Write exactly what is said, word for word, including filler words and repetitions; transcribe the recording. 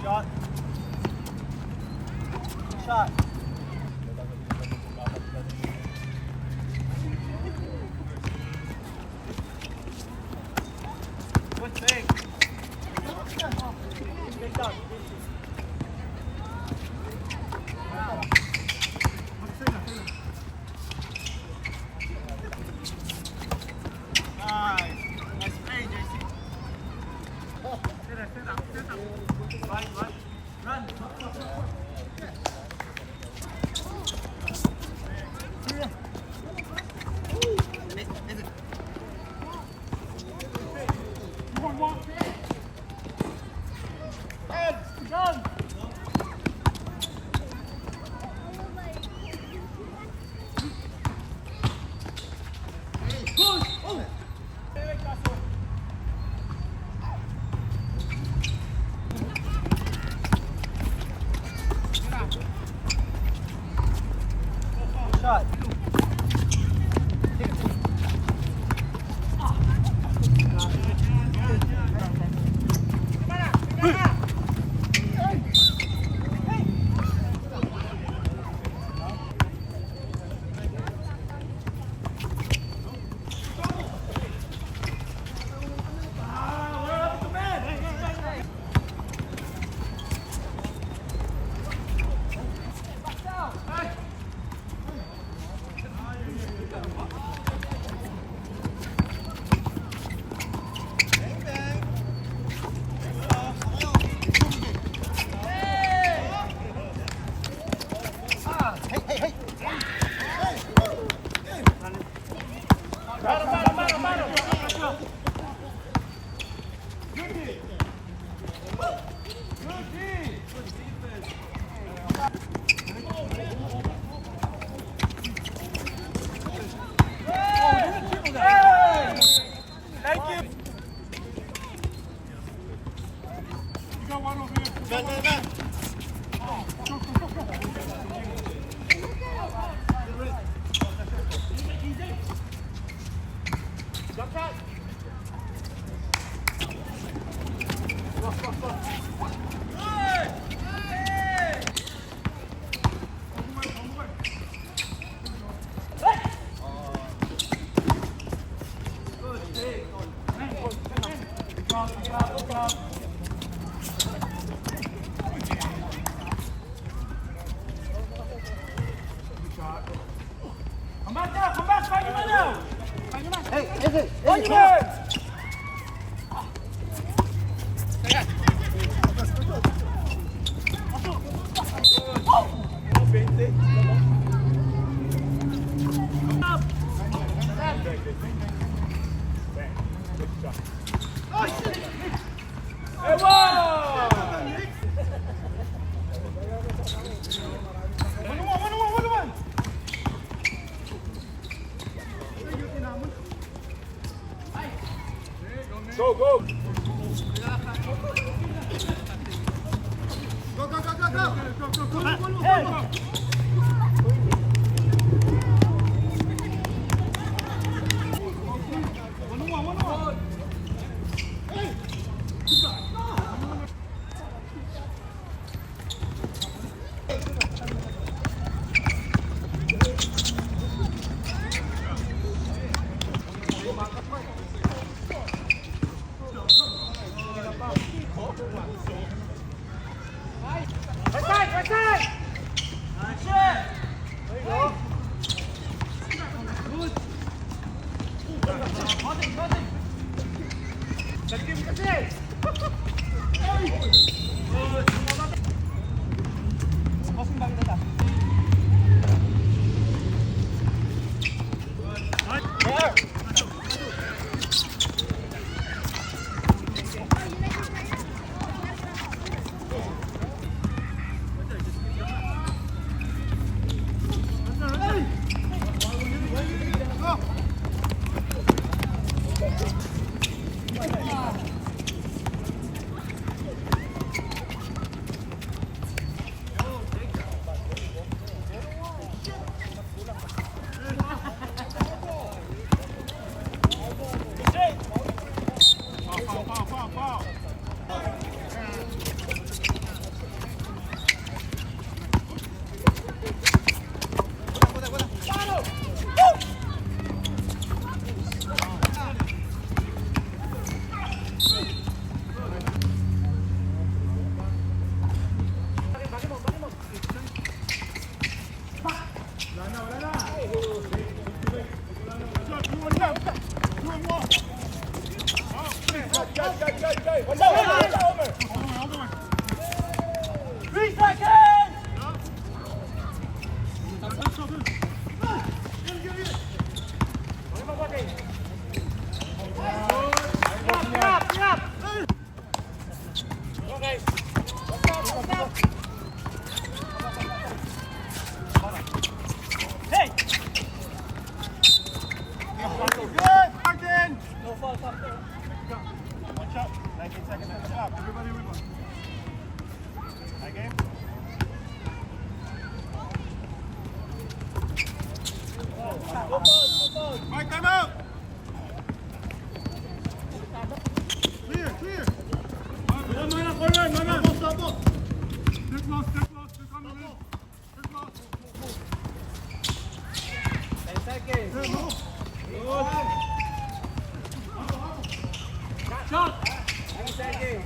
Shot. Shot. Good thing. Good job. Nice. Nice play, J C. Sit up, sit up, sit up. Right, right. Run. Shot. Thank you. Come back now, come back, find him now. Hey, hey, hey, hey, hey. Go, go. Go, go, go, go, go. Go, go, go, go, go. Hey. Right side, right side! All right, my man. Stop up, stop up. Take loss, take loss, take on the rim. Take loss. Ten seconds. Shot. Ten seconds.